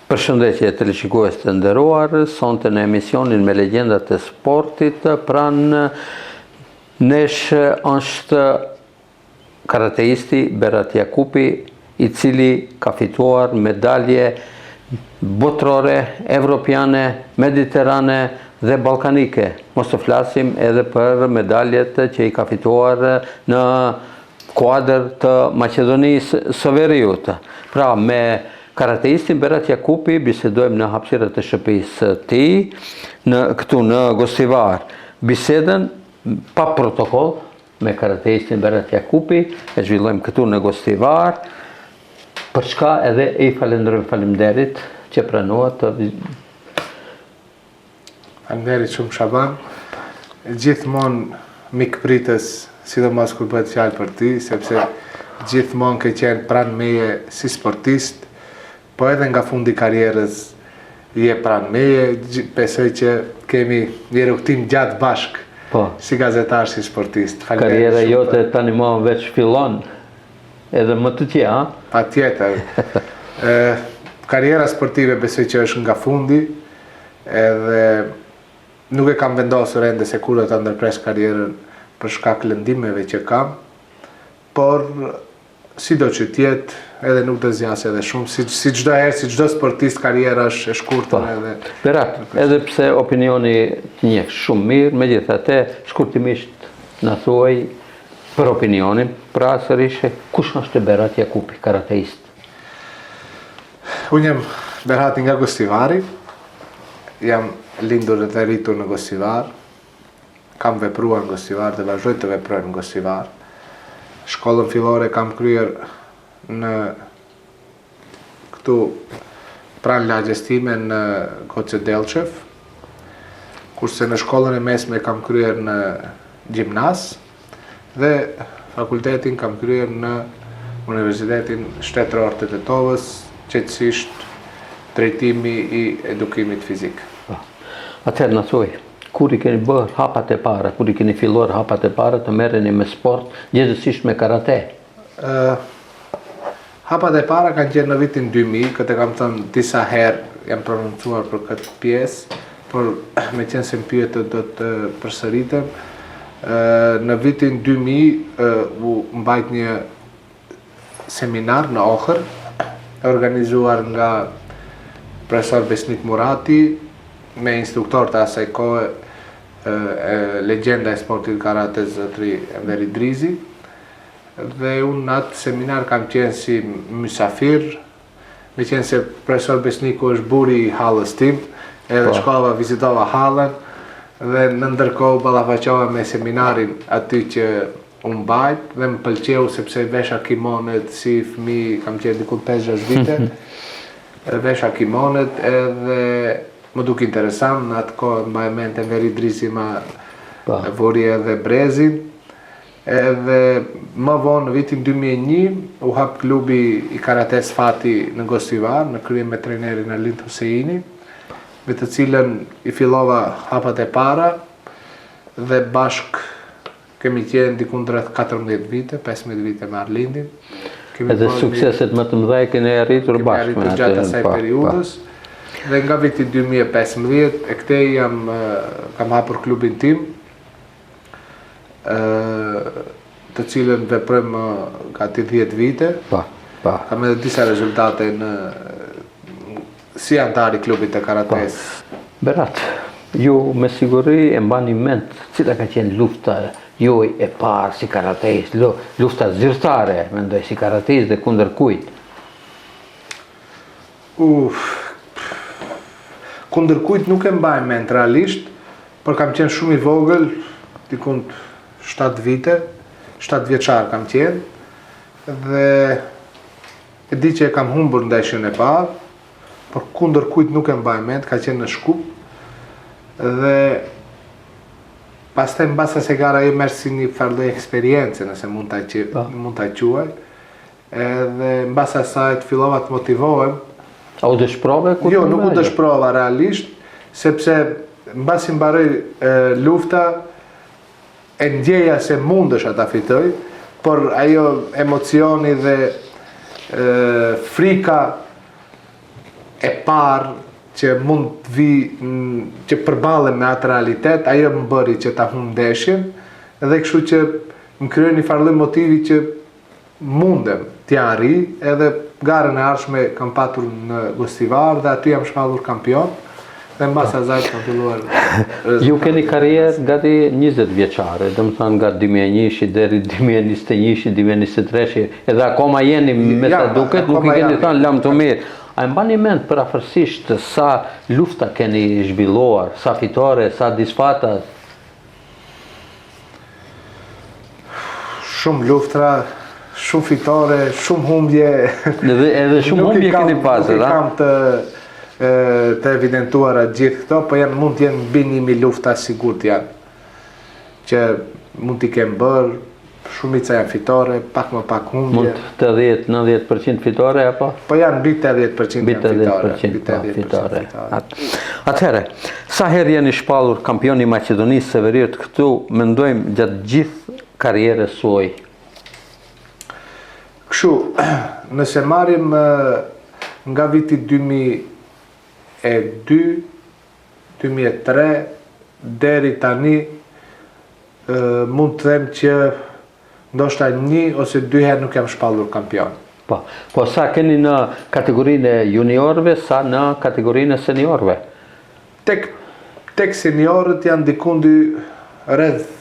Përshëndetje teleshikues të nderuar, sonte në emisionin me legjendat e sportit pranë nesh është karateisti Berat Jakupi, i cili ka fituar medalje botërore, evropiane, mediterane dhe ballkanike. Mos të flasim edhe për medaljet që i ka fituar në kuadër të Maqedonisë së Veriut. Pra, me karateistin Berat Jakupi bisedojmë në hapësirat e shtëpisë së tij, në këtu në Gostivar. Bisedën pa protokoll me karateistin Berat Jakupi e zhvillojmë këtu në Gostivar, për çka edhe i falënderojmë faleminderit që pranuat të Faleminderit shumë Shaban. Gjithmonë mikpritës, sidomos kur bëhet fjalë për ty, sepse gjithmonë ke qenë pranë meje si sportist, po edhe nga fundi i karrierës je pranë meje, besoj që kemi një rrugëtim gjatë bashkë. Po. Si gazetar, si sportist. Karriera jote tani më veç fillon edhe më të tjera, a? Patjetër. Karriera sportive besoj që është nga fundi, edhe nuk e kam vendosur ende se kur do ta ndërpres karrierën për shkak lëndimeve që kam, por sido që të jetë, edhe nuk do zgjasë edhe shumë, si, si çdo herë, si çdo sportist karriera është e shkurtër po. edhe. Berat, edhe pse opinioni të njeh shumë mirë, megjithatë, shkurtimisht na thuaj për opinionin, pra sërish, kush është Berat Jakupi, karateist? Unë jam Berati nga Gostivari, jam lindur dhe rritur në Gostivar, kam vepruar në Gostivar dhe vazhdoj të veproj në Gostivar. Shkollën fillore kam kryer në këtu pranë lagjes time në Goce Dellçev, kurse në shkollën e mesme kam kryer në gjimnaz dhe fakultetin kam kryer në Universitetin Shtetëror të Tetovës, gjegjësisht drejtimi i edukimit fizik. Po. Atëherë na thuaj, kur i keni bërë hapat e para, kur i keni filluar hapat e para të merreni me sport, gjegjësisht me karate? Ë Hapat e para kanë qenë në vitin 2000, këtë e kam thënë disa herë, jam prononcuar për këtë pjesë, por meqenëse më pyetët do të përsëritem. Në vitin 2000 u mbajt një seminar në Ohër, organizuar nga profesor Besnik Murati, me instruktor të asaj kohe, legjenda e sportit karate zotri Enver Idrizi. Dhe unë në atë seminar kam qenë si mysafir, meqenëse profesor Besniku është burri i hallës tim, edhe po. shkova, vizitova hallën, dhe në ndërkohë ballafaqova me seminarin aty që u mbajt, dhe më pëlqeu sepse vesha kimonet si fëmijë, kam qenë diku 5-6 vite, vesha kimonet edhe m'u duk interesant, në atë kohë mbaj mend Enver Idrizi ma po. vuri edhe brezin, Edhe më vonë në vitin 2001 u hap klubi i karates Fati në Gostivar, në krye me trajnerin Arlind Huseini, me të cilën i fillova hapat e para dhe bashk kemi qenë diku rreth 14 vite, 15 vite me Arlindin. Kemi edhe sukseset më të mëdha keni arritur bashkë me atë. Gjatë asaj po, periudhës. Po. Dhe nga viti 2015 e këtej jam kam hapur klubin tim të cilën veprojmë gati 10 vite. Pa, po, pa. Po. Kam edhe disa rezultate në si anëtar i klubit të karates. Po. Berat, ju me siguri e mbani mend cila ka qenë lufta juaj e parë si karateist, lufta zyrtare, mendoj si karateist dhe kundër kujt? Uf, kundër kujt nuk e mbaj mend realisht, Por kam qenë shumë i vogël, dikund 7 vite, 7 vjeçar kam qenë, dhe e di që e kam humbur ndeshjen e parë, por kundër kujt nuk e mbaj mend, ka qenë në Shkup, dhe pastaj mbas asaj gare ajo merr si një farë lloj eksperience, nëse mund ta që, po. mund ta quaj, Edhe mbas asaj të fillova të motivohem. A u dëshprove kur? Jo, nuk u dëshprova realisht, sepse mbasi mbaroi lufta e ndjeja se mundesha ta fitoj, por ajo emocioni dhe e, frika. e parë që mund të vi që përballem me atë realitet, ajo më bëri që ta humb ndeshjen dhe kështu që më krijoi një farë lloj motivi që mundem t'ia arrij edhe garën e ardhshme kam patur në Gostivar dhe aty jam shpallur kampion dhe mbas asaj kam filluar Ju keni karrierë gati 20 vjeçare, domethënë nga 2001 deri 2021, 2023, edhe akoma jeni me sa duket, nuk i keni thënë lamtumirë. A e mbani mend përafërsisht sa lufta keni zhvilluar, sa fitore, sa disfata? Shumë luftra, shumë fitore, shumë humbje. Edhe, edhe shumë humbje keni pasur, a? Nuk i kam të, të evidentuara gjithë këto, po janë, mund të jenë mbi 1000 lufta sigurt janë. Që mund t'i kem bërë, shumica janë fitore, pak më pak humbje. Mund 80-90% fitore, apo? Po janë mbi 80% mbi 80% mbi 80% fitore. Atëherë, sa herë jeni shpallur kampion i Maqedonisë së Veriut këtu, mendojmë gjatë gjithë karrierës suaj? Kështu, nëse marrim nga viti 2002, 2003 deri tani mund të them që ndoshta një ose dy herë nuk jam shpallur kampion. Po, po sa keni në kategorinë e juniorëve, sa në kategorinë e seniorëve? Tek tek seniorët janë dikundi rreth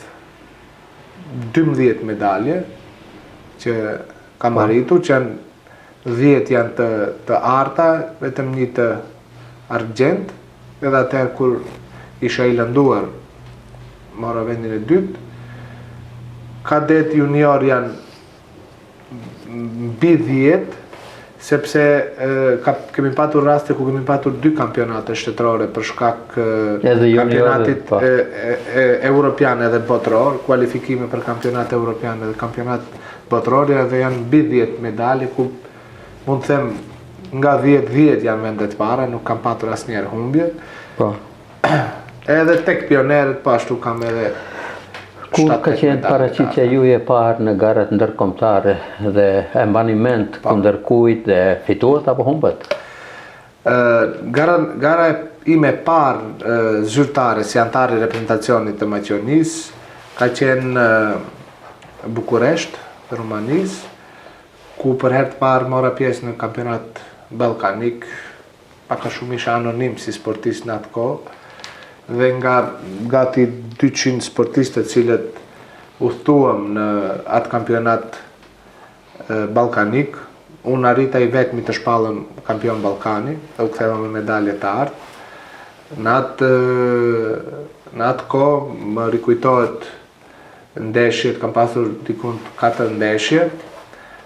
12 medalje që kam po. arritur, që janë 10 janë të të arta, vetëm një të argjend, edhe atëherë kur isha i lënduar mora vendin e dytë. Kadet junior janë mbi 10, sepse ka, kemi patur raste ku kemi patur dy kampionate shtetërore për shkak edhe kampionatit po. e, e, e, europian edhe botëror, kualifikime për kampionat europian edhe kampionat botëror edhe janë mbi 10 medalje ku mund të them nga 10 10 janë vende të para, nuk kam patur asnjëherë humbje. Po. Edhe tek pionerët po ashtu kam edhe Kur ka qenë paraqitja juaj e parë në garat ndërkombëtare dhe e mbani mend po. kundër kujt dhe fituat apo humbët? Ë gara gara ime e parë zyrtare si anëtar i reprezentacionit të Maqedonisë ka qenë në Bukuresht të Rumanisë, ku për herë të parë mora pjesë në kampionat ballkanik, pak a shumë isha anonim si sportist në atë kohë, dhe nga gati 200 sportistë të cilët udhëtuam në atë kampionat ballkanik, unë arrita i vetmi të shpallem kampion Ballkani dhe u ktheva me medalje të artë. Në atë në atë kohë më rikujtohet ndeshjet, kam pasur dikund 4 ndeshje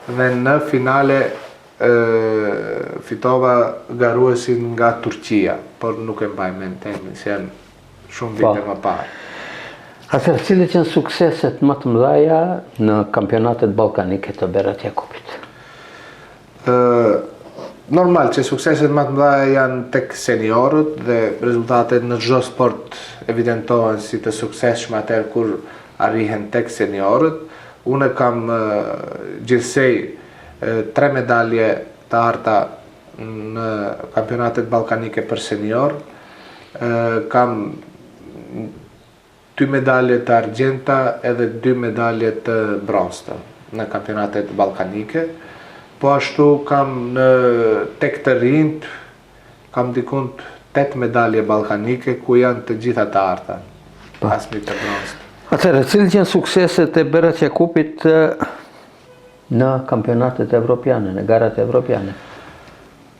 dhe në finale e, fitova garuesin nga Turqia, por nuk e mbaj mend emrin, se janë shumë vite po. më parë. Atëherë, cilat janë sukseset më të mëdha në kampionatet ballkanike të Berat Jakupit? Ë normal që sukseset më të mëdha janë tek seniorët dhe rezultatet në çdo sport evidentohen si të suksesshme atëherë kur arrihen tek seniorët. Unë kam gjithsej tre medalje të arta në kampionatet ballkanike për senior. Kam dy medalje të argjendta edhe dy medalje të bronzta në kampionatet ballkanike. Po ashtu kam në tek të rinjtë kam dikund 8 medalje ballkanike ku janë të gjitha të arta, po. asnjë të bronztë. Atëherë, cilat janë sukseset e Berat Jakupit në kampionatet evropiane, në garat evropiane?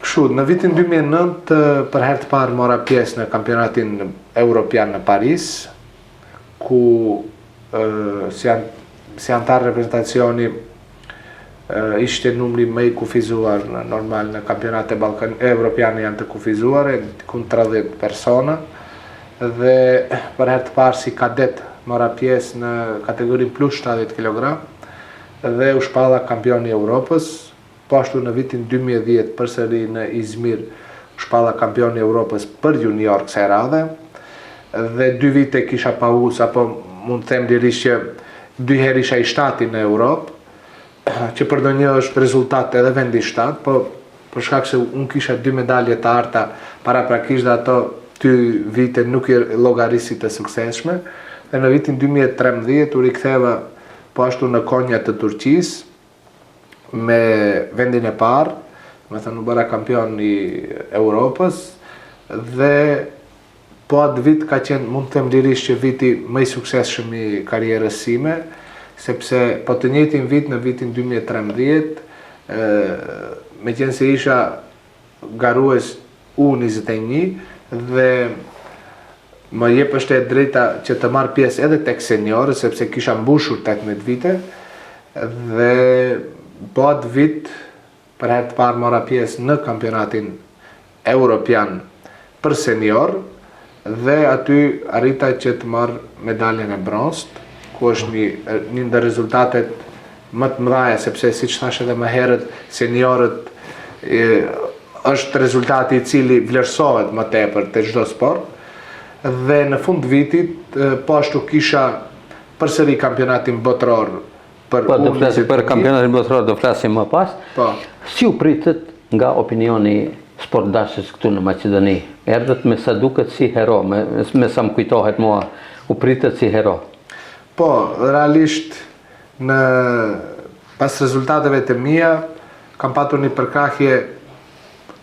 Kështu, në vitin 2009 për herë të parë mora pjesë në kampionatin europian në Paris, ku si, an, si anëtar reprezentacioni ishte numri më i kufizuar në normal në kampionate Ballkan europiane janë të kufizuar, dikund 30 persona dhe për herë të parë si kadet mora pjesë në kategorinë plus 70 kg dhe u shpalla kampion i Europës Po ashtu në vitin 2010 përsëri në Izmir u shpalla kampion i Europës për junior kësaj radhe dhe dy vite kisha pauzë apo mund të them lirisht që dy herë isha i shtati në Europë, që për ndonjë është rezultat edhe vendi i shtatë, po për shkak se unë kisha dy medalje të arta paraprakisht dhe ato dy vite nuk i llogaris si të suksesshme dhe në vitin 2013 u riktheva po ashtu në Konja të Turqisë me vendin e parë, domethënë u bëra kampion i Europës dhe Po atë vit ka qenë, mund të them lirisht që viti më i suksesshëm i karrierës sime, sepse po të njëjtin vit në vitin 2013, meqenëse isha garues U21 dhe më jepeshte e drejta që të marr pjesë edhe tek seniorët, sepse kisha mbushur 18 vite dhe po atë vit Për herë të parë mora pjesë në kampionatin europian për senior dhe aty arrita që të marr medaljen e bronztë, ku është një një ndër rezultatet më të mëdha, sepse siç thashë edhe më herët, seniorët e, është rezultati i cili vlerësohet më tepër te çdo sport. Dhe në fund të vitit po ashtu kisha përsëri kampionatin botëror Për po, do flasim për kampionatin botëror, do flasim më pas. Po. Si u pritët nga opinioni sportdashës këtu në Maqedoni? Erdhët me sa duket si hero, me, me sa më kujtohet mua, u pritët si hero. Po, realisht në pas rezultateve të mia kam patur një përkrahje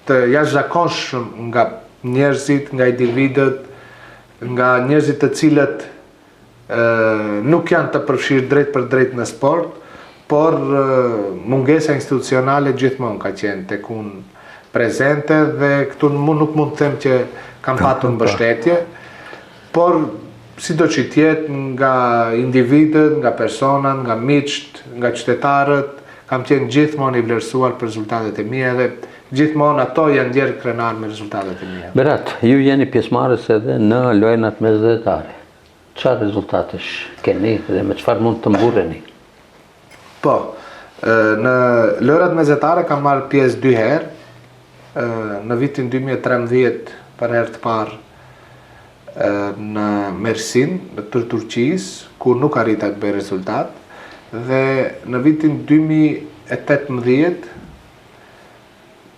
të jashtëzakonshëm nga njerëzit, nga individët, nga njerëzit të cilët nuk janë të përfshirë drejtpërdrejt në sport, por mungesa institucionale gjithmonë ka qenë tek unë prezente dhe këtu nuk mund të them që kam patur mbështetje, por sido që të jetë nga individët, nga personat, nga miqtë, nga qytetarët, kam qenë gjithmonë i vlerësuar për rezultatet e mia dhe gjithmonë ato janë ndjerë krenar me rezultatet e mia. Berat, ju jeni pjesëmarrës edhe në Lojërat Mesdhetare. Çfarë rezultatesh keni dhe me çfarë mund të mburreni? Po, në Lojërat Mesdhetare kam marrë pjesë dy herë, në vitin 2013 për herë të parë në Mersin, të Turqisë, ku nuk arrita të bëj rezultat, dhe në vitin 2018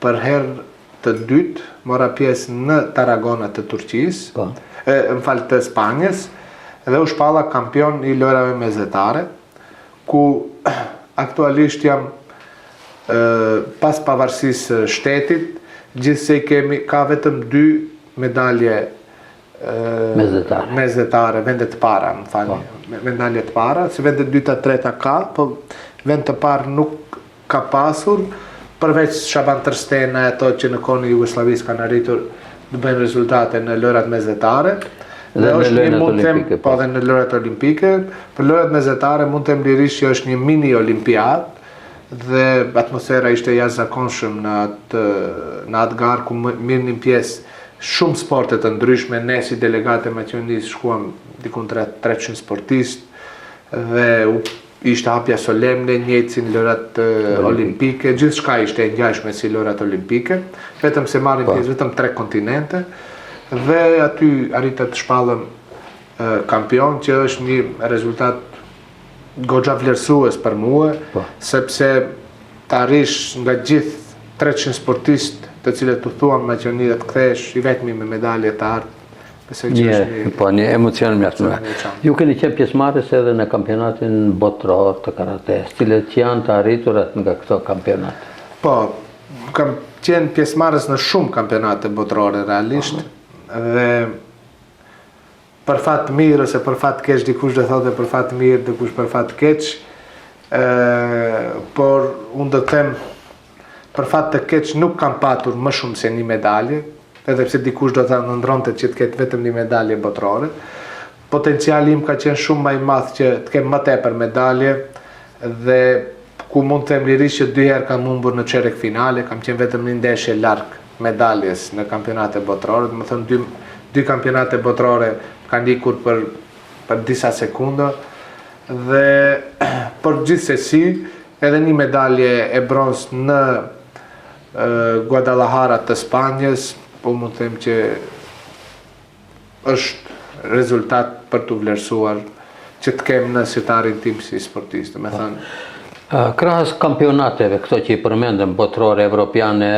Për herë të dytë mora pjesë në Tarragona të Turqisë, po. e, më fal të Spanjës, dhe u shpalla kampion i lojërave mesdhetare, ku aktualisht jam e, pas pavarësisë së shtetit, gjithsej kemi ka vetëm dy medalje mesdhetare, mesdhetare, vende të para, më falni, po. medalje të para, se vende të dyta, treta ka, po vend të parë nuk ka pasur, përveç Shaban Tërstena e ato që në kohën e Jugosllavisë kanë arritur të bëjnë rezultate në lojërat mesdhetare. Dhe, dhe është një mund të them, po, po dhe në lojërat olimpike, për lojërat mesdhetare mund të them lirisht që është një mini olimpiadë dhe atmosfera ishte jashtëzakonshëm në atë në atë garë ku mirrnin pjesë shumë sporte të ndryshme, ne si delegatë e Maqedonisë shkuam diku 300 sportistë dhe u Ishte hapja solemne, njëjtë si në lojërat olimpike, gjithçka ishte e ngjashme si lojërat olimpike, vetëm se marrin po. pjesë vetëm tre kontinente dhe aty arrita të shpallem kampion që është një rezultat goxha vlerësues për mua, po. sepse të arrish nga gjithë 300 sportistë të cilët udhëtuan në Maqedoni dhe të kthehesh i vetmi me medalje të artë Besoj që është një po një emocion mjaft i madh. Ju keni qenë pjesëmarrës edhe në kampionatin botëror të karates, cilat janë të arriturat nga këto kampionate? Po, kam qenë pjesëmarrës në shumë kampionate botërore realisht dhe për fat të mirë ose për fat të keq dikush do thotë për fat të mirë, dikush për fat të keq, ë por unë do të them Për fat të keq nuk kam patur më shumë se një medalje, edhe pse dikush do ta ëndërronte që të ketë vetëm një medalje botërore. Potenciali im ka qenë shumë më i madh që të kem më tepër medalje dhe ku mund të them lirisht që dy herë kam humbur në çerek finale, kam qenë vetëm një ndeshje larg medaljes në kampionate botërore, domethënë dy dy kampionate botërore kanë ikur për për disa sekonda dhe por gjithsesi Edhe një medalje e bronztë në Guadalajara të Spanjës, po mund të them që është rezultat për t'u vlerësuar që të kem në sirtarin tim si sportist, domethënë. Krahas kampionateve, këto që i përmendëm, botërore, evropiane,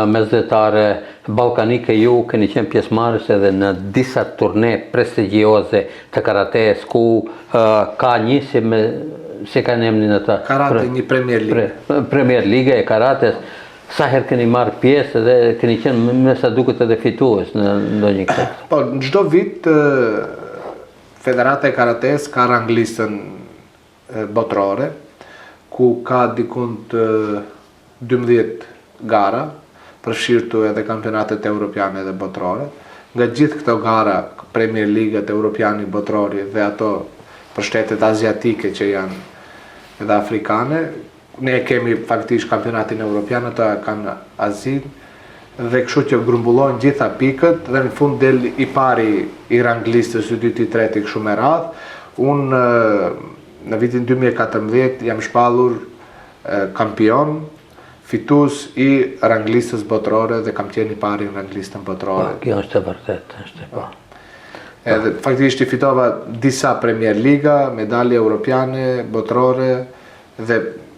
mesdhetare, ballkanike, ju keni qenë pjesëmarrës edhe në disa turne prestigjioze të karatesë, ku ka një si me si e kanë emrin ata? Karate një Premier Ligë. Premier Liga e karates. Sa herë keni marrë pjesë dhe keni qenë me sa duket edhe fitues në ndonjë këtë? Po, në çdo vit Federata e Karatesë ka ranglistën botërore, ku ka dikund 12 gara, përfshirë këtu edhe kampionatet europiane dhe botërore. Nga gjithë këto gara, Premier Ligët, Europiani, Botërori dhe ato për shtetet aziatike që janë edhe afrikane, Ne e kemi faktikisht kampionatin europian, ata e kanë Azinë dhe kështu që grumbullohen gjitha pikët dhe në fund del i pari i ranglistës, i dyti, i treti kështu me radhë. Unë në vitin 2014 jam shpallur kampion, fitues i ranglistës botërore dhe kam qenë i pari në ranglistën botërore. Po, kjo është e vërtetë, është e po. Edhe faktikisht i fitova disa Premier Liga, medalje europiane, botërore, Dhe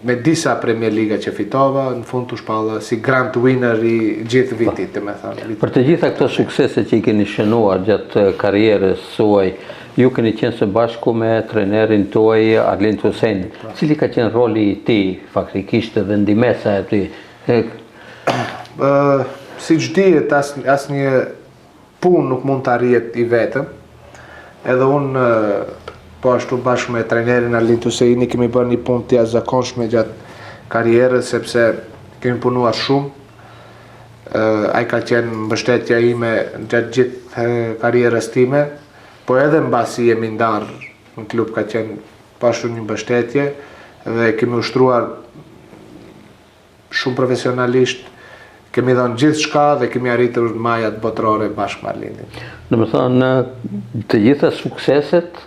me disa Premier Liga që fitova, në fund u shpalla si grand winner i gjithë vitit, domethënë. Për të gjitha këto suksese që i keni shënuar gjatë karrierës suaj, ju keni qenë së bashku me trajnerin tuaj Arlind Huseinin. Po. Cili ka qenë roli i tij, faktikisht dhe ndihmesa e tij? Ë, siç dihet, as asnjë punë nuk mund të arrihet i vetëm. Edhe unë po ashtu bashkë me trajnerin Arlind Huseini kemi bërë një punë të jashtëzakonshme gjatë karrierës sepse kemi punuar shumë. Ai ka qenë mbështetja ime gjatë gjithë karrierës time, po edhe mbasi jemi ndarë në klub ka qenë po ashtu një mbështetje dhe kemi ushtruar Shumë profesionalisht kemi dhënë gjithçka dhe kemi arritur majat botërore bashkë me Arlindin. Domethënë, të gjitha sukseset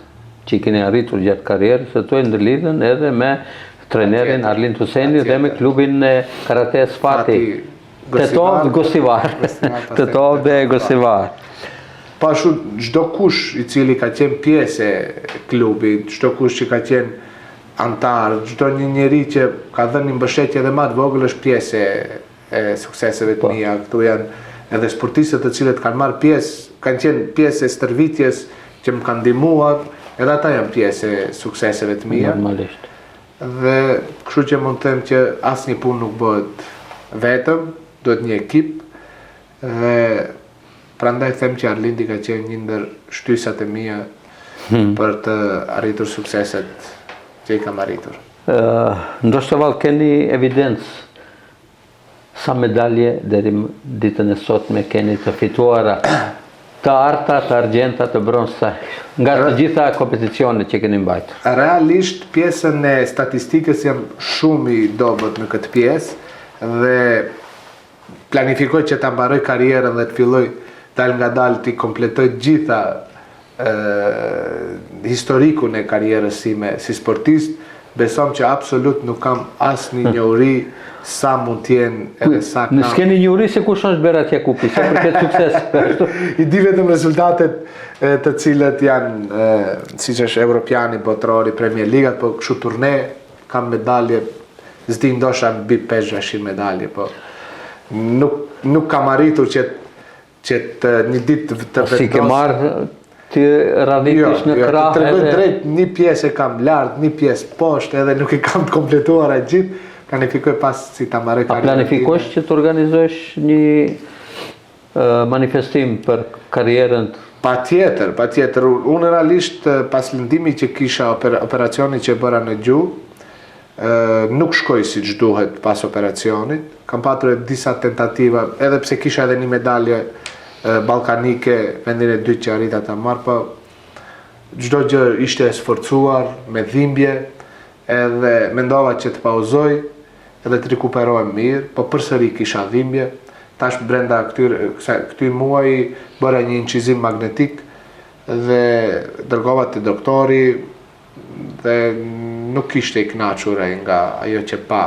që i keni arritur gjatë karrierës së tuaj ndërlidhen edhe me trajnerin Arlind Huseini dhe me klubin e karates Fati. Tetovë Gostivar. Tetovë dhe Gostivar. Po ashtu çdokush i cili ka qenë pjesë e klubit, çdokush që ka qenë anëtar, çdo një njeri që ka dhënë një mbështetje edhe ma të vogël është pjesë e e sukseseve të po. mia. Këtu janë edhe sportistët të cilët kanë marrë pjesë, kanë qenë pjesë e stërvitjes që më kanë ndihmuar, edhe ata janë pjesë e sukseseve të mia. Normalisht. Dhe kështu që mund të them që asnjë punë nuk bëhet vetëm, duhet një ekip dhe Prandaj them që Arlindi ka qenë një ndër shtysat e mia hmm. për të arritur sukseset që i kam arritur. Ë, ndoshta vallë keni evidencë sa medalje deri ditën e sotme keni të fituara të arta, të argjendta, të bronzta, nga të gjitha kompeticionet që keni mbajtur. Realisht pjesën e statistikës jam shumë i dobët në këtë pjesë dhe Planifikoj që ta mbaroj karrierën dhe të filloj dalëngadalë t'i kompletoj të gjitha historikun e karrierës sime si sportist, besom që absolut nuk kam asnjë njohuri sa mund të jenë edhe sa kam. Nuk keni njohuri se kush është Berat Jakupi, sa për këtë sukses. I di vetëm rezultatet të cilat janë siç është Europiani, Botërori, Premier Ligat, po kështu turne Kam medalje, s'di ndoshta mbi 5-600 medalje, po nuk nuk kam arritur që që të një ditë të vendos. S'i ke marrë ti radhitish jo, në jo, krah të tregoj edhe... drejt, një pjesë e kam lart, një pjesë poshtë, edhe nuk e kam të kompletuar atë gjithë. Planifikoj pasi ta mbaroj karrierën. A planifikosh që të organizosh një manifestim për karrierën? Patjetër, patjetër. Unë realisht pas lëndimit që kisha operacioni që bëra në gju, nuk shkoi siç duhet pas operacionit. Kam patur edhe disa tentativa, edhe pse kisha edhe një medalje ballkanike, vendin e dytë që arrita ta marr, po çdo gjë ishte e sforcuar me dhimbje, edhe mendova që të pauzoj, edhe të rikuperohem mirë, po përsëri kisha dhimbje. Tash brenda këtyre kësaj këtij muaji bëra një incizim magnetik dhe dërgova te doktori dhe nuk ishte i kënaqur ai nga ajo që pa.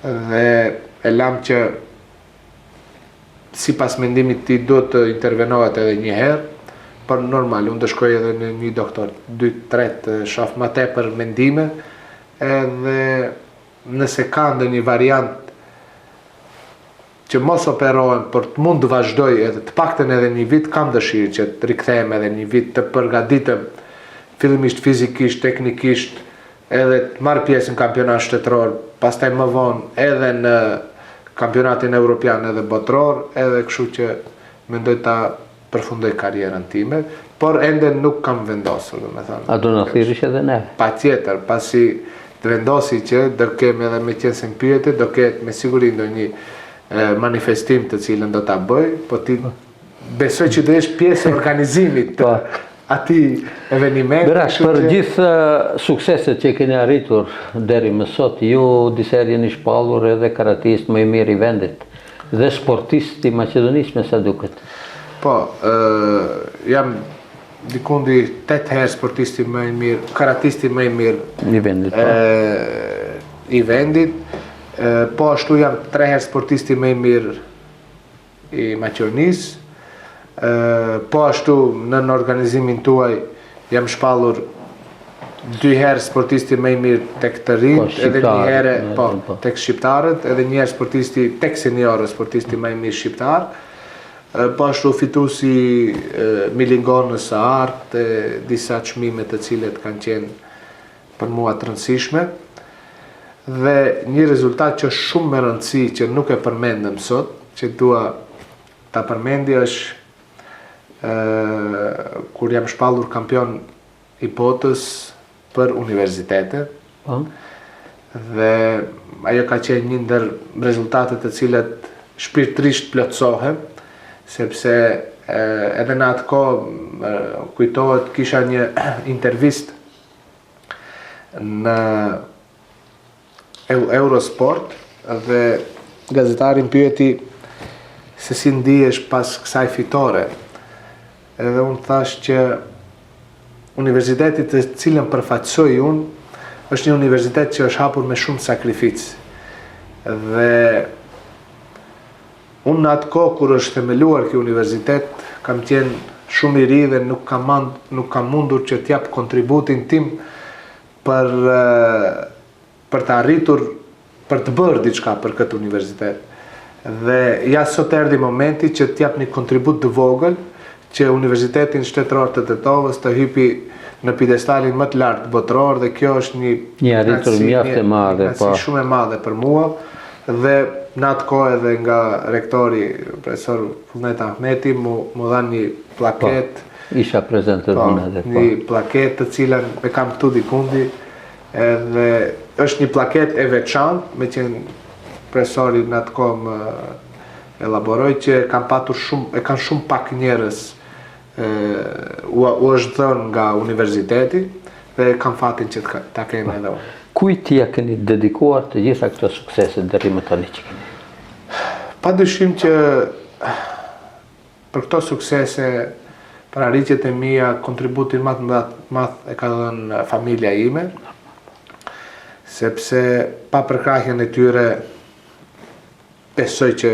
Dhe e lamë që sipas mendimit të tij duhet të intervenohet edhe një herë, por normal, unë do shkoj edhe në një doktor, dy, tre të shoh më tepër mendime, edhe. nëse ka ndonjë variant që mos operohem, por të mund të vazhdoj edhe të paktën edhe një vit, kam dëshirë që të rikthehem edhe një vit të përgatitem fillimisht fizikisht, teknikisht, edhe të marr pjesë në kampionat shtetëror, pastaj më vonë edhe në kampionatin europian edhe botëror, edhe kështu që mendoj ta përfundoj karrierën time, por ende nuk kam vendosur, domethënë. A do na thirrësh edhe ne? Patjetër, pasi të vendosi që do kemi edhe meqenëse më pyete, do ketë me siguri ndonjë manifestim të cilën do ta bëj, po ti besoj që do jesh pjesë e organizimit të po. atij evenimenti. Berat, për gjithë sukseset që keni arritur deri më sot, ju disa herë jeni shpallur edhe karatist më i mirë i vendit. Dhe sportist i Maqedonisë me sa duket. Po, jam dikundi 8 herë sportisti më i mirë, karatisti më i mirë i vendit. Po. I vendit. Po ashtu jam 3 herë sportisti më i mirë i Maqedonisë. Po ashtu nën organizimin tuaj jam shpallur dy herë sportisti më i mirë tek të rinjtë, po, edhe një herë po, po, tek shqiptarët, edhe një herë sportisti tek seniorët, sportisti më i mirë shqiptar. Po ashtu fituesi Milingonës së Artë, disa çmime të cilët kanë qenë për mua të rëndësishme. Dhe një rezultat që është shumë me rëndësi që nuk e përmendëm sot, që dua ta përmendi është kur jam shpallur kampion i botës për universitete. Po. Dhe ajo ka qenë një ndër rezultatet të cilat shpirtërisht plotësohem, sepse edhe në atë kohë kujtohet kisha një intervistë në Eurosport dhe gazetari më pyeti se si ndihesh pas kësaj fitore. Edhe unë thash që universiteti të cilën përfaqësoj unë është një universitet që është hapur me shumë sakrificë. Dhe unë në atë kohë kur është themeluar ky universitet, kam qenë shumë i ri dhe nuk kam, nuk kam mundur që t'jap kontributin tim për për të arritur për të bërë diçka për këtë universitet. Dhe ja sot erdhi momenti që të jap një kontribut të vogël që Universitetin Shtetëror të Tetovës të hypi në piedestalin më të lartë botëror dhe kjo është një një arritur mjaft e madhe, po. Shumë e madhe për mua dhe në atë kohë edhe nga rektori profesor Vullnet Ahmeti mu mu dha një plaketë po. Isha prezent edhe po, unë edhe, po. Një plaketë të cilën e kam këtu dikundi, edhe është një plaketë e veçantë, meqenë profesori në atë kohë më elaboroi që kam patur shumë, e kanë shumë pak njerëz e, u, u është dhënë nga universiteti dhe kam fatin që të, ta kem edhe unë. Kujt ia keni dedikuar të gjitha këto suksese deri më tani që keni? Pa dyshim që Për këto suksese, për arritjet e mia, kontributin më të madh e ka dhënë familja ime, sepse pa përkrahjen e tyre besoj që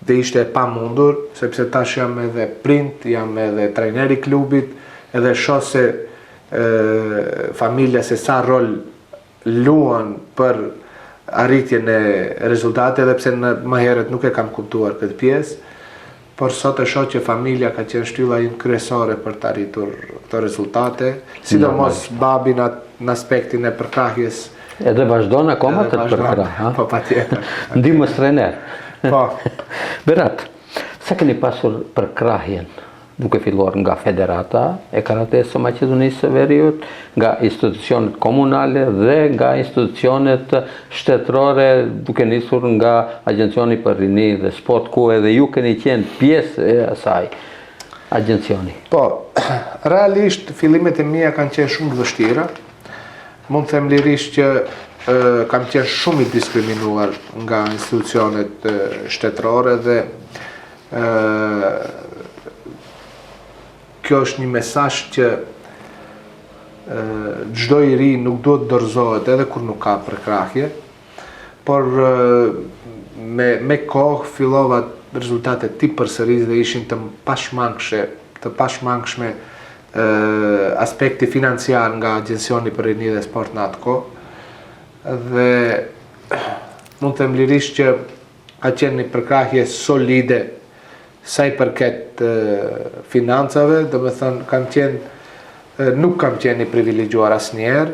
do ishte e pamundur, sepse tash jam edhe prind, jam edhe trajner i klubit, edhe shoh se e, familja se sa rol luan për arritjen e rezultatit edhe pse në më herët nuk e kam kuptuar këtë pjesë, por sot e shoh që familja ka qenë shtylla ime kryesore për të arritur këto rezultate, sidomos babi në në aspektin e përkrahjes. Edhe vazhdon akoma të të përkrah, ha? Po patjetër. Ndihmës trener. Po. Berat, sa keni pasur përkrahjen duke filluar nga Federata e Karatesë së Maqedonisë së Veriut, nga institucionet komunale dhe nga institucionet shtetërore, duke nisur nga Agjencioni për Rini dhe Sport, ku edhe ju keni qenë pjesë e asaj agjencioni. Po, realisht fillimet e mia kanë qenë shumë të vështira. Mund të them lirisht që e, kam qenë shumë i diskriminuar nga institucionet shtetërore dhe Kjo është një mesazh që çdo i ri nuk duhet të dorëzohet edhe kur nuk ka përkrahje, por me me kohë fillova rezultatet t'i përsëris dhe ishin të pashmangshme, të pashmangshme aspekti financiar nga Agjencioni për Rini dhe Sport në atë kohë dhe mund të them lirisht që ka qenë një përkrahje solide sa i përket financave, domethënë kam qenë nuk kam qenë i privilegjuar asnjëherë,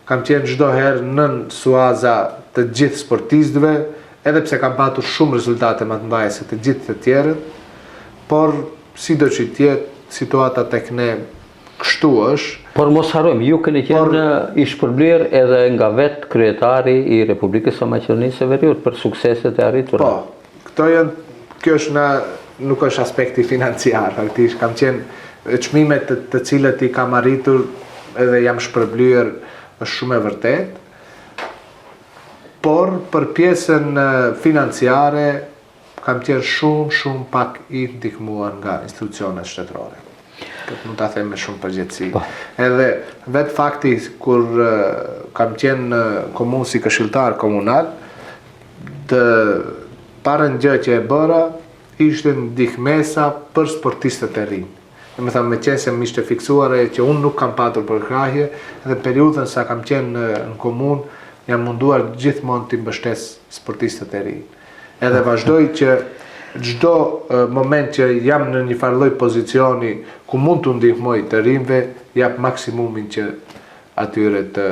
kam qenë çdo herë nën suaza të gjithë sportistëve, edhe pse kam patur shumë rezultate më të mëdha se të gjithë të tjerët, por sido që të jetë, situata tek ne kështu është. Por mos harrojmë, ju keni qenë i shpërblyer edhe nga vetë kryetari i Republikës së Maqedonisë së Veriut për sukseset e arritura. Po, këto janë, kjo është në nuk është aspekti financiar, faktikisht kam qenë çmimet të, të cilët i kam arritur edhe jam shpërblyer është shumë e vërtetë. Por për pjesën financiare Kam qenë shumë, shumë pak i ndihmuar nga institucionet shtetërore. Këtë mund ta them me shumë përgjegjësi. Po. Edhe vetë fakti kur kam qenë në komunë si këshilltar komunal, të parën gjë që e bëra ishte ndihmesa për sportistët e rinj. Domethënë, meqenëse më ishte fiksuar e që unë nuk kam patur përkrahje, dhe periudhën sa kam qenë në, në komunë, jam munduar gjithmonë t'i mbështes sportistët e rinj. Edhe vazhdoj që çdo moment që jam në një farë lloj pozicioni ku mund t'u ndihmoj të rinjve, jap maksimumin që atyre të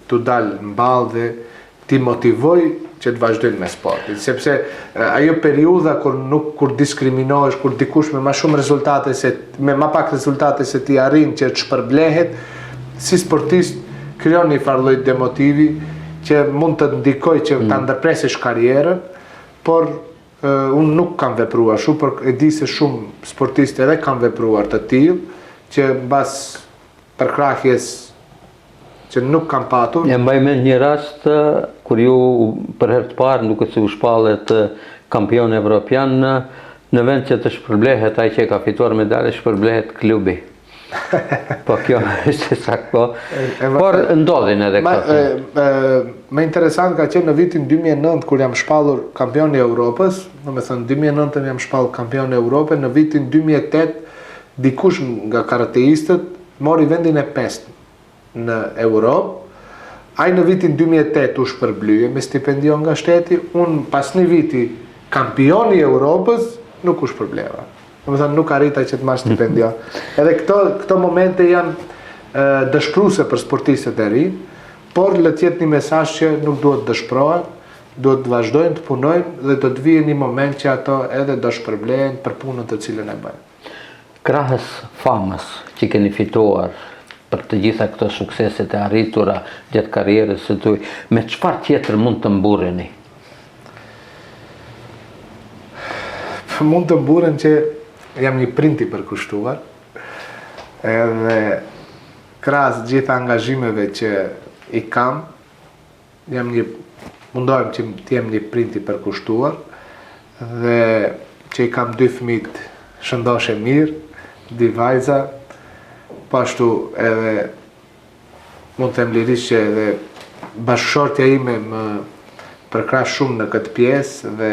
t'u dal në ballë dhe t'i motivoj që të vazhdojnë me sportin, sepse ajo periudha kur nuk kur diskriminohesh, kur dikush me ma shumë rezultate se me ma pak rezultate se ti arrin që të shpërblehet, si sportist krijon një farë lloj demotivi që mund të ndikojë që ta mm. ndërpresësh karrierën, por unë nuk kam vepruar shumë, por e di se shumë sportistë edhe kanë vepruar të tillë që mbas përkrahjes që nuk kam patur. E mbaj mend një rast kur ju për herë të parë duket se u shpallet kampion evropian në vend që të shpërblehet ai që e ka fituar medalje, shpërblehet klubi. Po kjo është e saktë po. Por ndodhin edhe këto. Më interesant ka qenë në vitin 2009 kur jam shpallur kampion i Europës, domethënë 2009 jam shpallur kampion i Europës, në vitin 2008 dikush nga karateistët mori vendin e pestë në Europë. Ai në vitin 2008 u shpërblye me stipendion nga shteti, unë pas një viti kampion i Europës nuk u shpërbleva. Domethënë nuk arrita që të marr stipendion. Edhe këto këto momente janë dëshpëruese për sportistët e rinj, por le të jetë një mesazh që nuk duhet të dëshpërohen, duhet të vazhdojnë të punojnë dhe do të vijë një moment që ato edhe do shpërblehen për punën të cilën e bëjnë. Krahas famës që keni fituar për të gjitha këto sukseset e arritura gjatë karrierës së tuaj, me çfarë tjetër mund të mburreni? Mund të mburrem që jam një prind i përkushtuar, edhe krahas gjitha angazhimeve që i kam, Jam një mundohem që të jem një prind i përkushtuar dhe që i kam dy fëmijët shëndosh e mirë, dy vajza, po ashtu edhe mund të them lirisht që edhe bashkëshortja ime më përkrah shumë në këtë pjesë dhe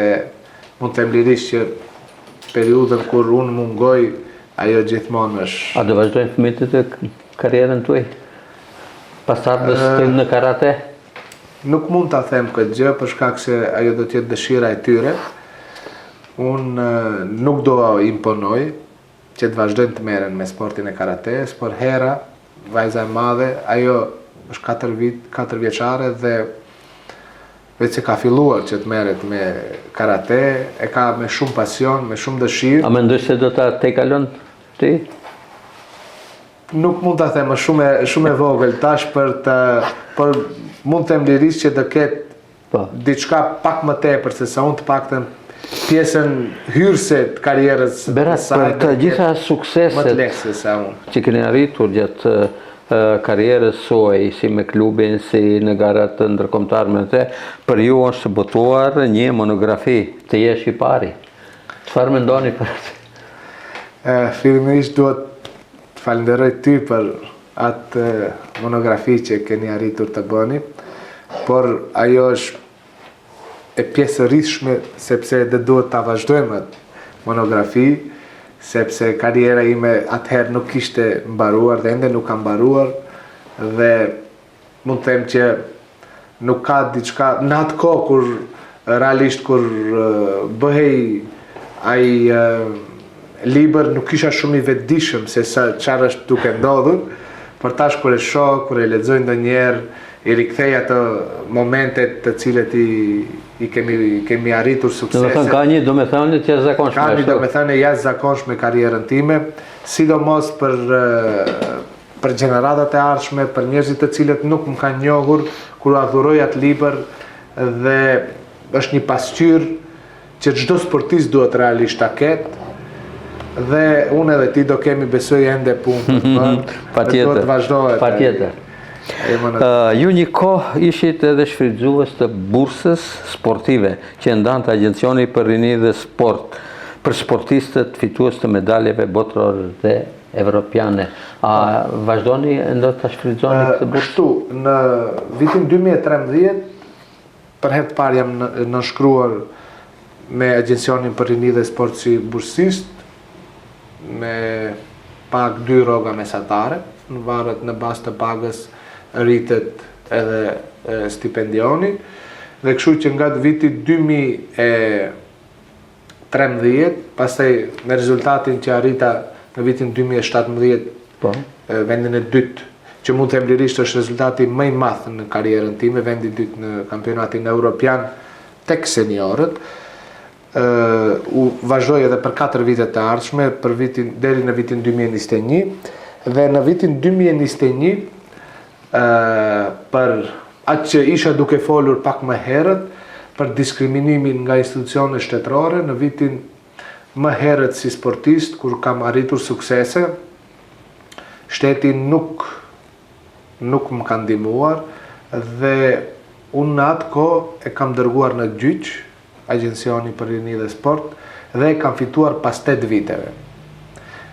mund të them lirisht që periudhën kur unë mungoj, ajo gjithmonë është... A do vazhdojnë fëmijët e karrierën tuaj? Pasardhës në karate? Nuk mund ta them këtë gjë për shkak se ajo do të jetë dëshira e tyre. Unë nuk do imponoj që të vazhdojnë të merren me sportin e karatesë, por Hera, vajza e madhe, ajo është 4 vit, 4 vjeçare dhe veç se ka filluar që të merret me karate, e ka me shumë pasion, me shumë dëshirë. A mendon se do ta tejkalon ty? Nuk mund ta them, është shumë e shumë e vogël tash për të por mund të them lirisht që do ketë po. diçka pak më tepër se sa unë të paktën pjesën hyrëse të karrierës Berat, për të gjitha sukseset më të lehtë se sa unë. Që keni arritur gjatë karrierës suaj, si me klubin, si në garat ndërkombëtare me të, për ju është botuar një monografi, të jesh i pari. Çfarë mendoni për atë? Fillimisht duhet të falënderoj ty për atë monografi që keni arritur të bëni, por ajo është e pjesërishme sepse dhe duhet ta vazhdojmë atë monografi, sepse karriera ime atëherë nuk kishte mbaruar dhe ende nuk ka mbaruar dhe mund të them që. Nuk ka diçka në atë kohë kur realisht kur bëhej ai libër nuk isha shumë i vetëdijshëm se sa çfarë është duke ndodhur, por tash kur e shoh, kur e lexoj ndonjëherë, i rikthej ato momentet të cilët i i kemi kemi arritur suksese. Domethënë ka një domethënie të jashtëzakonshme. Ka një domethënie jashtëzakonshme karrierën time, sidomos për për gjeneratat e ardhshme, për njerëzit të cilët nuk më kanë njohur kur ua dhuroj atë libër dhe është një pasqyrë që çdo sportist duhet realisht ta ketë dhe unë edhe ti do kemi besoj ende punë për të bërë. Patjetër. Duhet të vazhdohet. Patjetër. Uh, ju një kohë ishit edhe shfrytëzues të bursës sportive që e ndante Agjencioni për Rini dhe Sport për sportistët fitues të medaljeve botërore dhe evropiane. A vazhdoni ende ta shfrytëzoni këtë bursë? Kështu, në vitin 2013 për herë të parë jam nënshkruar me Agjencionin për Rini dhe Sport si bursist me pagë dy rroga mesatare, në varet në bazë të pagës rritet edhe stipendioni dhe kështu që nga viti 2013, pastaj me rezultatin që arrita në vitin 2017, po. vendin e dytë, që mund të them lirisht është rezultati më i madh në karrierën time, vendi i dytë në kampionatin europian tek seniorët. ë u vazhdoi edhe për 4 vite të ardhshme, për vitin deri në vitin 2021 dhe në vitin 2021 ë për atë që isha duke folur pak më herët për diskriminimin nga institucione shtetërore në vitin më herët si sportist kur kam arritur suksese shteti nuk nuk më ka ndihmuar dhe unë në atë kohë e kam dërguar në gjyq Agjencioni për Rini dhe Sport dhe e kam fituar pas 8 viteve.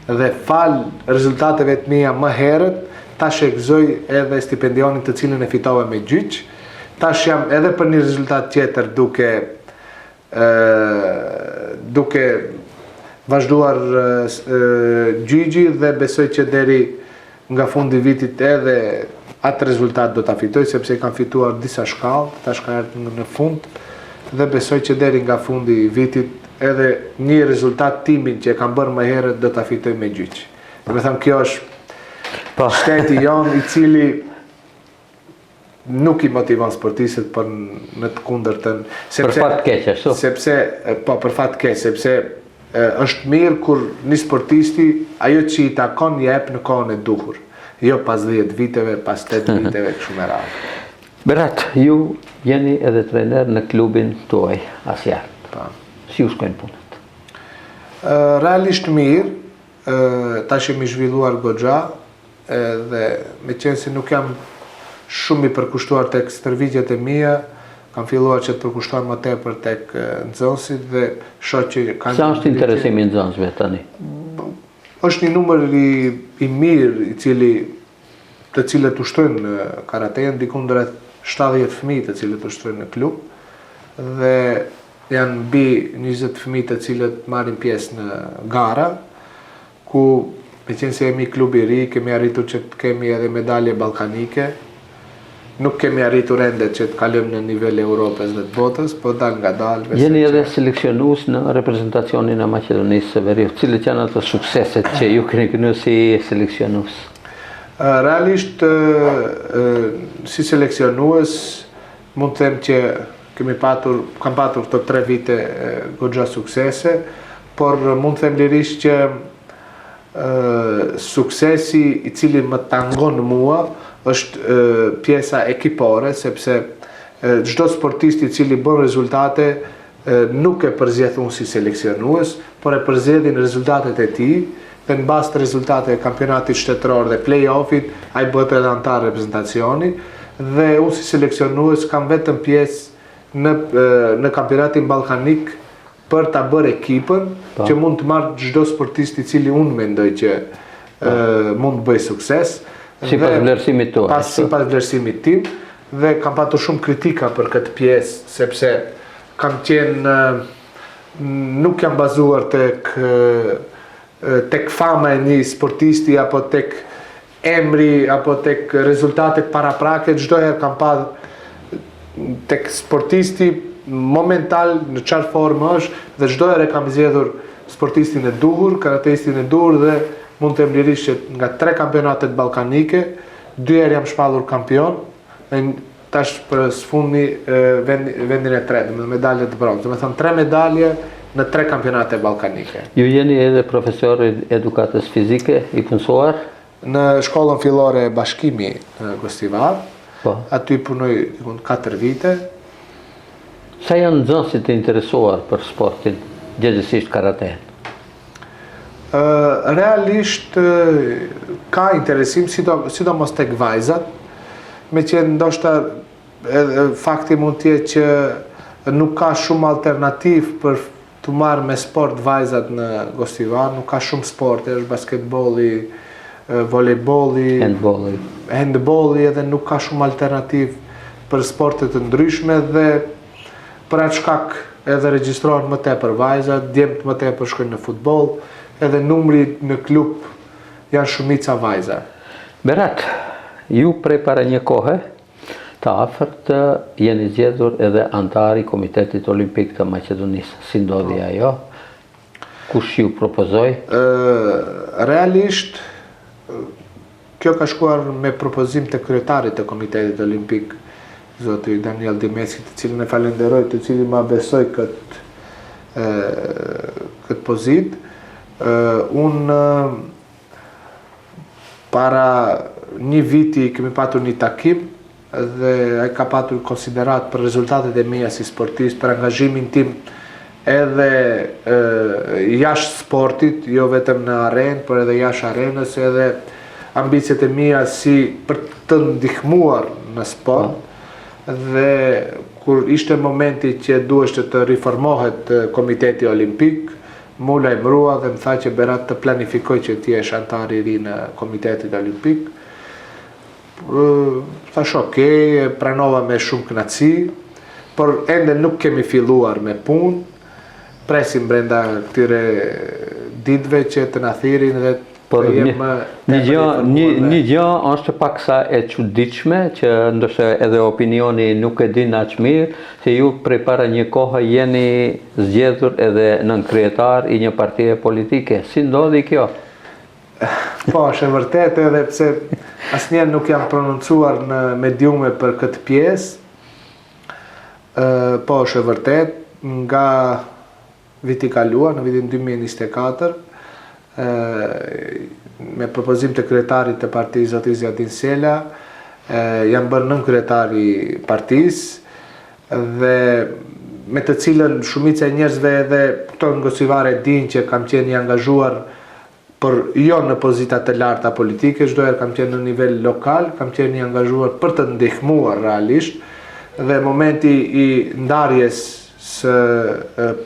Dhe falë rezultateve të mia më herët, tash e gëzoj edhe stipendionin të cilin e fitova me gjyq. Tash jam edhe për një rezultat tjetër duke duke vazhduar gjyqi dhe besoj që deri nga fundi i vitit edhe atë rezultat do ta fitoj sepse i kam fituar disa shkallë, tash ka ardhur në fund dhe besoj që deri nga fundi i vitit edhe një rezultat timin që e kam bërë më herët do ta fitoj me gjyq. Domethënë kjo është po. shteti jonë i cili nuk i motivon sportistët por në të kundërtën sepse për fat keq ashtu sepse po për fat keq sepse është mirë kur një sportisti ajo që i takon ia jep në kohën e duhur jo pas 10 viteve pas 8 viteve kështu me radhë Berat, ju jeni edhe trajner në klubin tuaj, Asjar. Po. Si ju shkojnë punët? Realisht mirë, tash jemi zhvilluar goxha, Edhe meqenëse nuk jam shumë i përkushtuar tek stërvitjet e mia, kam filluar që të përkushtohem më tepër tek nxënësit dhe shoh që kanë Sa është interesimi i nxënësve tani? Është një numër i, i mirë i cili të cilët ushtrojnë karatenë, dikund rreth 70 fëmijë të cilët ushtrojnë në klub dhe janë mbi 20 fëmijë të cilët marrin pjesë në gara ku meqenëse jemi klub i ri, kemi arritur që të kemi edhe medalje ballkanike, nuk kemi arritur ende që të kalojmë në nivel Europës dhe të botës, po dalëngadalë. Jeni edhe seleksionues në reprezentacionin e Maqedonisë së Veriut. Cilët janë ato sukseset që ju keni kënu si seleksionues? Realisht, si seleksionues, mund të them që kemi patur, kam patur këto tre vite goxha suksese, por mund të them lirisht që suksesi i cili më tangon mua është pjesa ekipore, sepse çdo sportist i cili bën rezultate nuk e përzgjedh unë si seleksionues, por e përzgjedhin rezultatet e tij, dhe në bazë të rezultateve kampionatit shtetëror dhe play-offit, ai bëhet edhe anëtar reprezentacioni, dhe unë si seleksionues kam vetëm pjesë në, në kampionatin ballkanik për ta bërë ekipën po. që mund të marrë çdo sportist i cili unë mendoj që po. mund të bëjë sukses. Sipas vlerësimit tuaj. Pas sipas vlerësimit tim dhe kam patur shumë kritika për këtë pjesë sepse kam qenë nuk jam bazuar tek tek fama e një sportisti apo tek emri apo tek rezultatet paraprake, çdo herë kam pa tek sportisti momental në çfarë formë është dhe çdo herë kam zgjedhur sportistin e duhur, karateistin e duhur dhe mund të them lirisht që nga tre kampionatet ballkanike, dy herë jam shpallur kampion dhe tash për së fundmi vendin e tretë, domethënë medalje të bronztë, domethënë tre medalje në tre kampionate ballkanike. Ju jeni edhe profesor i edukatës fizike, i punësuar? Në shkollën fillore Bashkimi në Gostivar. Po. Aty punoj diku 4 vite. Sa janë nxënësit të interesuar për sportin, gjegjësisht karatenë? Realisht ka interesim, sidomos tek vajzat, meqë ndoshta edhe fakti mund të jetë që nuk ka shumë alternativë për t'u marrë me sport vajzat në Gostivar, nuk ka shumë sporte, është basketbolli, volejbolli, handbolli, handbolli edhe nuk ka shumë alternativë për sporte të ndryshme dhe për atë shkak edhe regjistrohen më tepër vajzat, djemtë më tepër shkojnë në futboll, edhe numri në klub janë shumica vajza. Berat, ju prej para një kohe të afërt jeni zgjedhur edhe anëtar i Komitetit Olimpik të Maqedonisë. Si ndodhi po. ajo? Kush ju propozoi? Realisht kjo ka shkuar me propozim të kryetarit të Komitetit Olimpik, zoti Daniel Dimecki, të cilin e falenderoj, të cilin ma besoi këtë këtë pozitë. Unë para një viti kemi patur një takim dhe ai ka patur konsideratë për rezultatet e mia si sportist, për angazhimin tim edhe e, jashtë sportit, jo vetëm në arenë, por edhe jashtë arenës, edhe ambiciet e mia si për të ndihmuar në sport. Po. Dhe kur ishte momenti që duheshte të riformohet Komiteti Olimpik, M'u lajmërua dhe më tha që Berat të planifikoj që të jesh anëtar i ri në Komitetit Olimpik. Thashë ok, e pranova me shumë kënaqësi, por ende nuk kemi filluar me punë. Presim brenda këtyre ditëve që të na thirrin dhe Por një, një gjë, një, një gjë është paksa e çuditshme që ndoshta edhe opinioni nuk e din aq mirë, se ju prej para një kohe jeni zgjedhur edhe nënkryetar i një partie politike. Si ndodhi kjo? Po, është e vërtetë edhe pse asnjëherë nuk jam prononcuar në mediume për këtë pjesë. Ë, po, është e vërtetë, nga Viti i kaluar, në vitin 2024, me propozim të kryetarit të partisë zoti Ziadin Sela, jam bërë nënkryetar i partisë dhe me të cilën shumica e njerëzve edhe këtu në Gostivar e dinë që kam qenë i angazhuar por jo në pozita të larta politike, çdo herë kam qenë në nivel lokal, kam qenë i angazhuar për të ndihmuar realisht dhe momenti i ndarjes së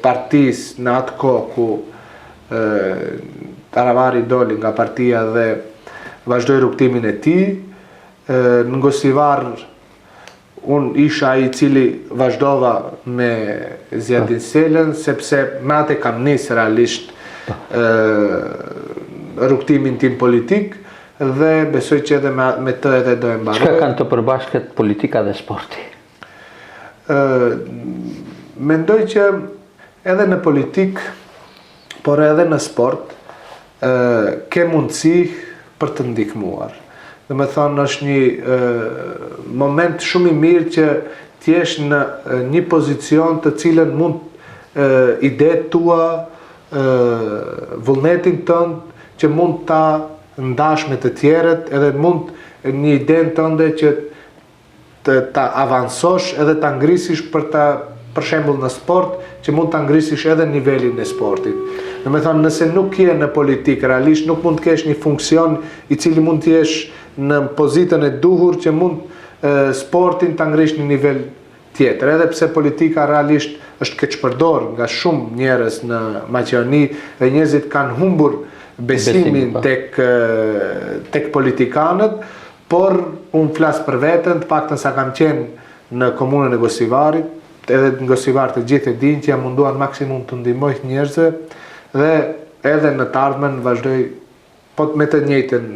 partisë në atë kohë ku Taravari doli nga partia dhe vazhdoi rrugëtimin e tij, në Gostivar Unë isha ai i cili vazhdova me Ziadin Selën, sepse me atë kam nisë realisht rrugëtimin tim politik dhe besoj që edhe me, me të edhe do e mbaroj. Çka kanë të përbashkët politika dhe sporti? Ë mendoj që edhe në politikë, por edhe në sport, ke mundësi për të ndihmuar. Domethënë është një moment shumë i mirë që të jesh në një pozicion të cilën mund idetë tua, vullnetin tënd që mund ta ndash me të tjerët, edhe mund një idenë tënde që të ta avansosh edhe ta ngrisish për ta për shembull në sport që mund ta ngrisish edhe nivelin e sportit. Domethënë nëse nuk je në politikë realisht nuk mund të kesh një funksion i cili mund të jesh në pozitën e duhur që mund e, sportin ta ngrish në nivel tjetër. Edhe pse politika realisht është keqpërdor nga shumë njerëz në Maqedoni dhe njerëzit kanë humbur besimin Besimin, po. tek tek politikanët, Por, unë flas për veten, të paktën sa kam qenë në komunën e Gostivarit, edhe në Gostivar të gjithë e dinë që jam munduar maksimum të ndihmoj njerëzve dhe edhe në të ardhmen vazhdoj po me të njëjtën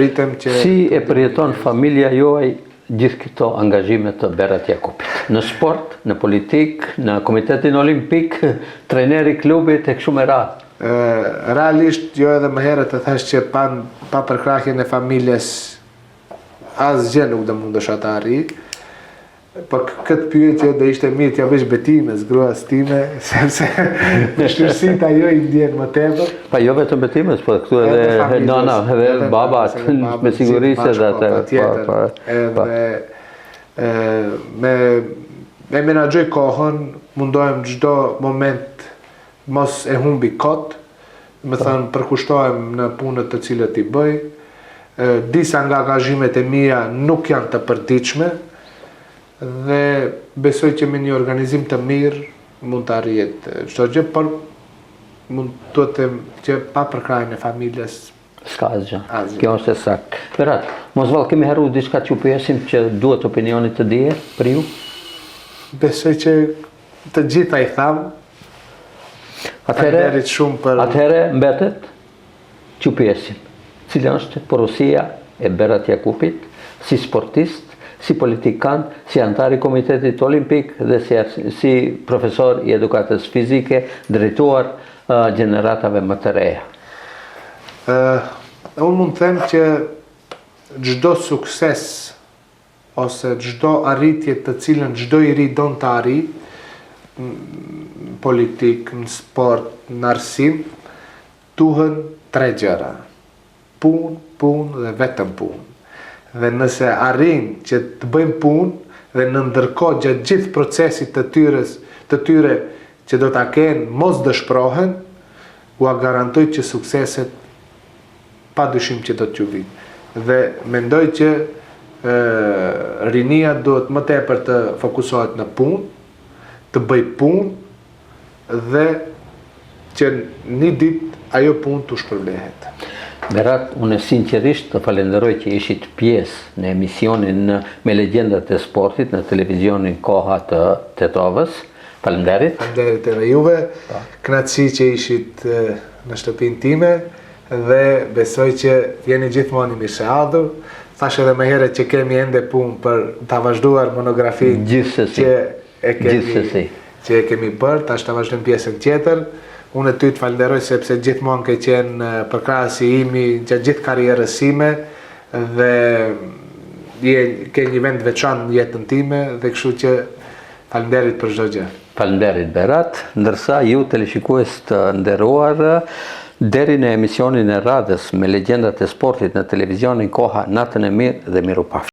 ritëm që Si e përjeton familja juaj gjithë këto angazhime të Berat Jakupit? Në sport, në politikë, në Komitetin Olimpik, trajner i klubit e kështu me radhë. Realisht jo edhe më herët të thashë që pa pa përkrahjen e familjes asgjë nuk do mundesha të arrij. Po këtë pyetje do ishte mirë t'ia bësh Betimës, gruas time, sepse vështirësitë ajo i ndjen më tepër. Pa jo vetëm Betimës, po këtu edhe, edhe nana, edhe, edhe baba, me siguri se dhe atë. Po, po, po. Edhe e, me e menaxhoj kohën, mundohem çdo moment mos e humbi kot, me thënë përkushtohem në punët të cilët i bëj. Disa nga angazhimet e mia nuk janë të përditshme dhe besoj që me një organizim të mirë mund të arrihet çdo gjë, por mund të them që pa përkrahjen e familjes S'ka asgjë. Kjo është e saktë. Berat, mos vallë kemi harru diçka t'ju pyesim që duhet opinioni të dije për ju? Besoj që të gjitha i thamë. Atëherë, shumë për... Atëherë mbetet t'ju pyesim. Cila është porosia e Berat Jakupit si sportist, si politikan, si anëtar i Komitetit Olimpik dhe si, si profesor i edukatës fizike drejtuar uh, gjeneratave më të reja. Uh, unë mund të them që çdo sukses ose çdo arritje të cilën çdo i ri don të arrijë, në politikë, në sport, në arsim, duhen tre gjëra. Punë, punë dhe vetëm punë. Dhe nëse arrijnë që të bëjnë punë dhe në ndërkohë gjatë gjithë procesit të tyres, të tyre që do ta kenë mos dëshprohen, ua garantoj që sukseset pa dyshim që do t'ju vijnë. Dhe mendoj që e, rinia duhet më tepër të fokusohet në punë, të bëjë punë dhe që një ditë ajo punë t'u shpërblehet. Berat, unë sinqerisht të falenderoj që ishit pjesë në emisionin me legjendat e sportit në televizionin Koha të Tetovës. Faleminderit. Faleminderit edhe juve. Po. Kënaqësi që ishit në shtëpinë time dhe besoj që jeni gjithmonë i mirëseardhur. Thashë edhe më herët që kemi ende punë për ta vazhduar monografinë Gjithsesi. që e kemi Gjithsesi. që e kemi bërë, tash ta vazhdojmë pjesën tjetër. Unë ty të falenderoj sepse gjithmonë ke qenë përkrahësi imi gjatë gjithë karrierës sime dhe je ke një vend të veçantë në jetën time dhe kështu që Faleminderit për çdo gjë. Faleminderit Berat, ndërsa ju teleshikues të nderuar, deri në emisionin e radhës me legjendat e sportit në televizionin Koha, natën e mirë dhe mirupafshim.